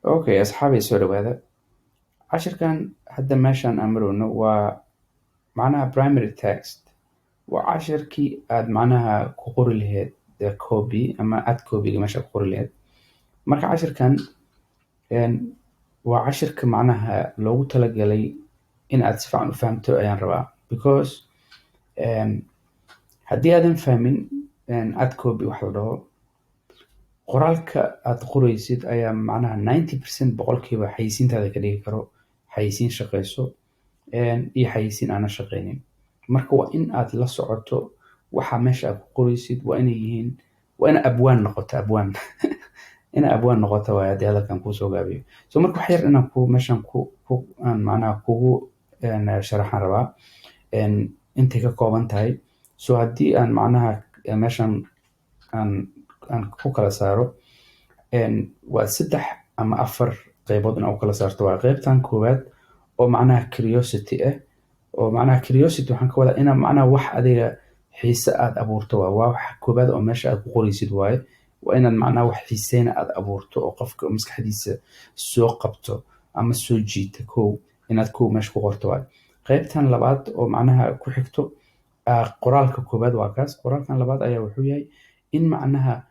Okay, asxaabay, soo dhawaada. Cashirkan hadda meeshaan aan marayno waa macnaha primary text, waa cashirkii aad macnaha ku qori lahayd the copy ama ad copyga meesha ku qori lahayd. Marka cashirkan waa cashirka macnaha loogu talagalay in aad si fiican u fahamto ayaan rabaa, because haddii aadan fahmin ad copy wax la dhaho, qoraalka aad qoraysid ayaa macnaha 90%, 100% xayeysiintaada ka dhigi karo xayeysiin shaqeyso iyo xayeysiin aanan shaqeynin. Marka waa in aad la socoto waxa meesha aad ku qoraysid, waa inay yihiin, waa ina abwaan noqoto, abwaan ina abwaan noqoto waay haddii hadalkan kuusoo gaabiyo. So marka wax yar inaan ku meeshan ku aan macnaha kugu sharaxaan rabaa intay ka kooban tahay. So haddii aan macnaha meeshan aan ku kala saaro, waa saddex ama afar qeybood in u kala saarto. Waa qeybtan koowaad oo macnaha curiosity ah, oo macnaha curiosity waxaan ka wadaa inaa macnaha wax adiga xiise aad abuurto. Waa wax koowaad oo meesha aad ku qoraysid waaye. Waa inaad macnaha wax xiiseyna aad abuurto oo qofka maskaxdiisa soo qabto ama soo jiita. Kow inaad kow meesha ku qorto waaye. Qeybtan labaad oo macnaha ku xigto qoraalka koowaad waa kaas. Qoraalkan labaad ayaa wuxuu yahay in macnaha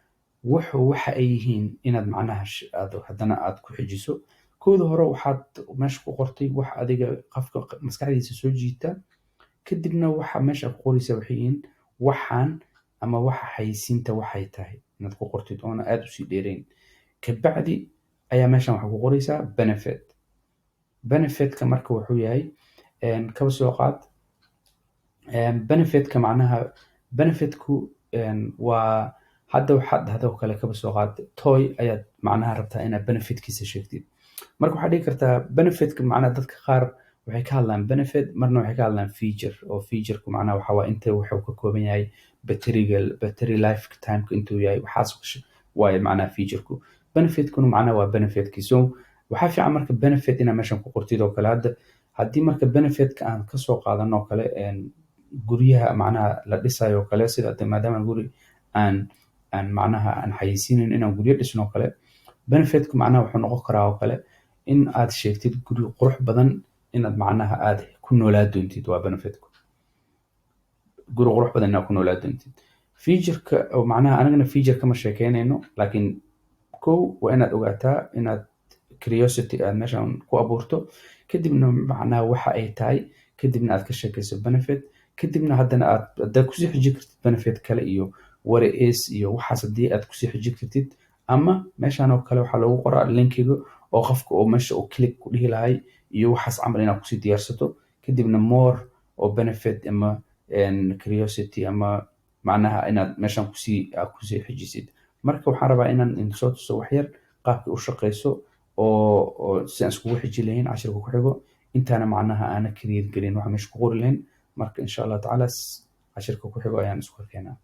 wuxuu waxa ay yihiin inaad macnaha aad haddana aad ku xijiso. Kooda hore waxaad meesha ku qortay wax adiga qofka maskaxdiisa soo jiita, kadibna waxa meesha ku qoraysa waxay yihiin waxaan ama waxa xayeysiinta waxay tahay inaad ku qortid oona aad usii dheereyn. Kabacdi ayaa meeshan waxaa ku qoraysaa benefit. Benefitka marka wuxuu yahay, kaba soo qaad benefitka, macnaha benefitku waa hadda waxaad dhahdo kale, kaba soo qaad toy ayaad macnaha rabtaa inaad benefitkiisa sheegtid. Marka waxaad dhigi kartaa benefitka, macnaha dadka qaar waxay ka hadlaan benefit, marna waxay ka hadlaan feature, oo featureku macnaha waxa waa inta wuxuu ka kooban yahay, batteriga, battery life timeka intuu yahay, waxaas waaye macnaha featureku. Benefitkuna macnaha waa benefitkii. So waxaa fiican marka benefit inaad meeshan ku qortid oo kale. Hadda haddii marka benefitka aan kasoo qaadano oo kale, guryaha macnaha la dhisayo oo kale, sida maadaama guri aan macnaha aan xayeysiinayn inaan guryo dhisno oo kale, benefitku macnaha wuxuu noqon karaa oo kale in aad sheegtid guri qurux badan inaad macnaha aad ku noolaa doontid. Waa benefitku, guri qurux badan inaad ku noolaa doontid. Featureka oo macnaha anagana feature kama sheekeynayno, laakiin kow waa inaad ogaataa inaad curiosity aad meeshan ku abuurto, kadibna macnaha waxa ay tahay, kadibna aad ka sheekayso benefit, kadibna haddana aad haddaad kusii xijin kartid benefit kale iyo what it is iyo waxaas haddii aad kusii xijin kartid. Ama meeshan oo kale waxaa loogu qoraa linkiga oo qofka oo meesha uu click ku dhihi lahay iyo waxaas camal inaad kusii diyaarsato, kadibna more oo benefit ama curiosity ama macnaha inaad meeshan aad kusii xijisid. Marka waxaan rabaa inaan idin soo tuso wax yar qaabka u shaqeyso oo si aan iskugu xiji lahayn cashirka ku xigo, intaana macnaha aana create gelin waxa meesha ku qori lahayn. Marka insha Allah tacaala cashirka ku xigo ayaan isku keenaa.